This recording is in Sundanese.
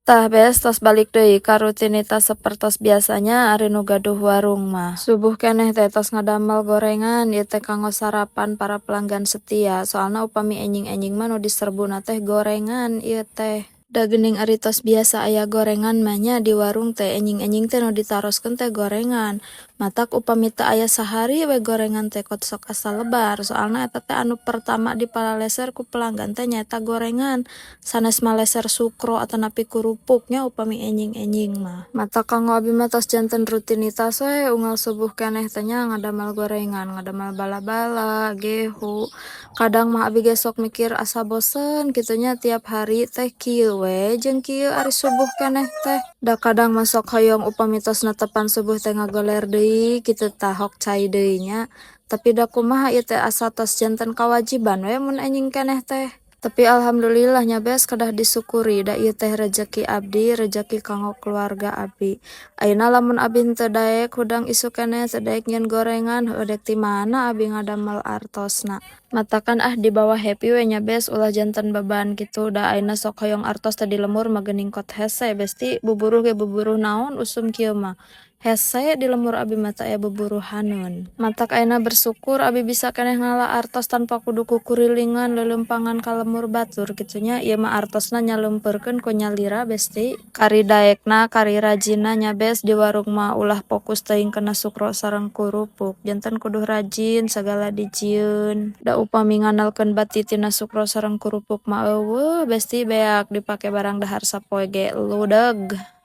Tah, Bes, tos balik deui ka rutinitas sapertos biasanya ari nu gaduh warung mah. Subuh keneh teh tos ngadamel gorengan, ieu teh kanggo sarapan para pelanggan setia, soalna upami enjing-enjing mah nu diserbuna teh gorengan ieu teh. Da geuning ari tos biasa aya gorengan mah nya di warung teh, enjing-enjing teh nu ditaroskeun teh gorengan. Matak upami teu aya sahari we gorengan teh kot sok asa lebar, soalna eta teh anu pertama dipalaleser ku pelanggan teh nyaeta gorengan, sanes maleser sukro atanapi kurupuk nya upami enjing-enjing mah. Matak kanggo abi mah tos janten rutinitas we unggal subuh keneh teh nya ngadamel gorengan, ngadamel bala-bala, gehu. Kadang mah abi ge sok mikir asa bosen kitu nya, tiap hari teh kieu we jeung kieu ari subuh keneh teh. Da kadang mah sok hoyong upami tos netepan subuh teh ngagoler deui kitu tah, hok cai deui nya. Tapi da kumaha, ieu teh asa tos janten kawajiban we mun enjing keneh teh. Tapi alhamdulillah nya, Bes, kedah disyukuri, da ieu teh rejeki abdi, rejeki kanggo keluarga abdi. Ayeuna lamun abi henteu daek hudang isuk keneh, teu daek nyieun gorengan, heueuh, dek ti mana abi ngadamel artosna? Matakan ah, dibawa happy we nya, Bes, ulah janten beban kitu, da ayeuna sok hoyong artos teh di lembur mah geuning kot hese, Besti. Buburuh ge buburuh naon usum kieu mah. Hese di lembur abi mah, teu aya buburuhaneun. Matak ayeuna bersyukur abi bisa keneh ngala artos tanpa kudu kukurilingan leuleumpangan ka lembur batur kitu nya. Ieu mah artosna nyaleumpurkeun ku nyalira, Besti. Kari daekna, kari rajinna nya, Bes, di warung mah ulah fokus teuing kana sukro sareng kurupuk, janten kudu rajin sagala dijieun. Da upami ngandalkeun bati tina sukro sareng kurupuk mah euweuh, Besti, beak dipake barang dahar sapoe ge ludeg.